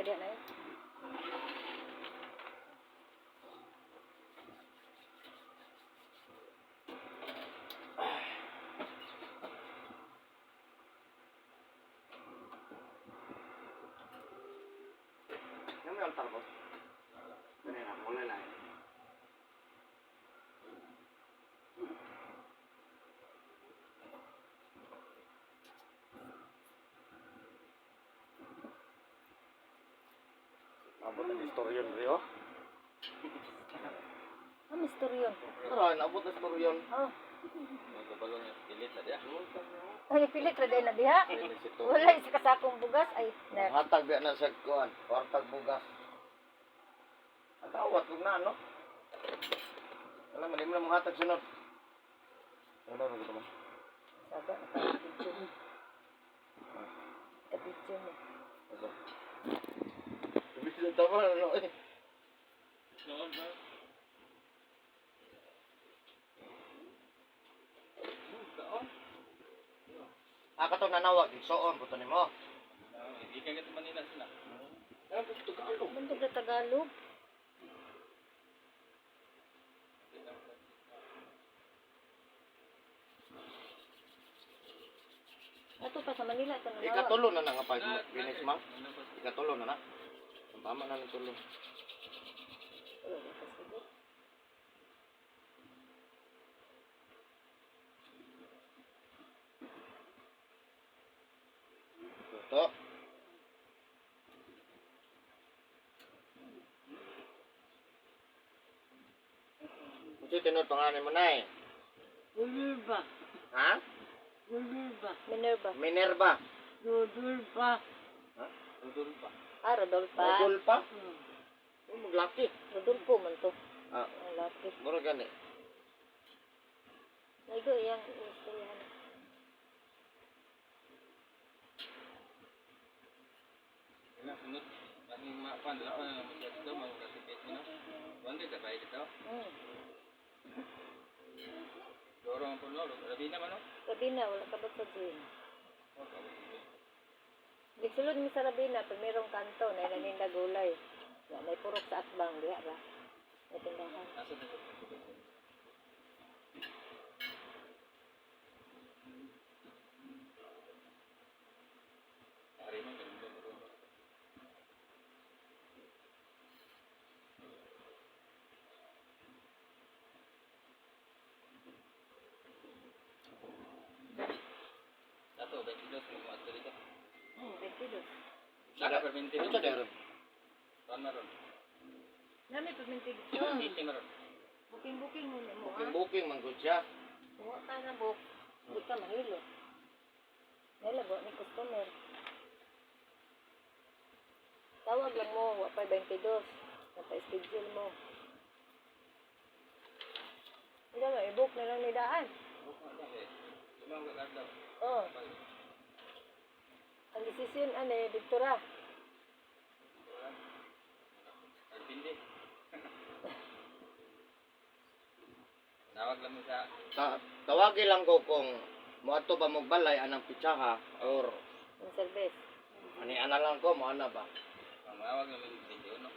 diha na yun. Ano may altar ko? Ganun na, wala lang. Abot ang istoryon Rio. Ah, misteryon. Tara, naabot ang istoryon. Oh, Magkabalong pilit na diya. ay pilit ra na diha. Wala isa kasakong bugas ay na. Hatag biya na sa kuan, kwartag bugas. Atawat kung na no. Alam mo, di mo na manghatag sunod. Wala na gusto mo. Saba na ka video. Ka video mo. Asa? Ibig tama na no eh. Noon ba? Ah, katong nanawag, igsoon po to nimo. Hindi ka sa Manila sila. Ah, gusto ka ano? Bundok na Tagalog. Ato pa sa Manila ito nanawag. Ikatulo na na nga pag finish ma'am. Ikatulo na na. Ang tama na ng tulo. Wala na kasi. Ito. Kasi tinod pangalan mo na eh. Minerva. Ha? Minerva. Minerva. Minerva. Rodolfa. Ha? Rodolfa. Ah, Rodolfa. Rodolfa? Oh, maglaki. Rodolfo man to. Ah, Ang laki. mura gani. Naigo iyang istoryahan. Wala, sunod. Laging mapan, dala ko na naman siya dito, magkatipid mo no. Buwan ka, sabay dito. Doro ang puno, Rabina man no? Rabina, wala ka ba sa gym? Oh, kawin. Gigsulod mi sa Rabina, primerong kanto, na naninda gulay. Ya, may purok sa atbang, diha ra. May tindahan. Nasa dito. Hari man, ganun ba, ganun ba? Dato, 22, mga dito. 22. Saka per 22. Ano sa meron? Tuan maron. Nami pa 22. City maron. Booking-booking mo mo Booking ah. booking man gud siya. Wa ka na book. Di ka mahilo. Nalabo ni customer. Tawag lang mo, wa pa 22. Napa-schedule mo. Hindi ba, i-book na lang ni Daan. Book na lang eh. Limang adlaw. Oh. Ang desisyon ane, dito ra. Pindi. Tawag lang mo sa Tawagi lang ko kung moadto ba mo balay anang pitsaha or Ang service. ani ana lang ko mo ana ba. Mawag lang mo 21.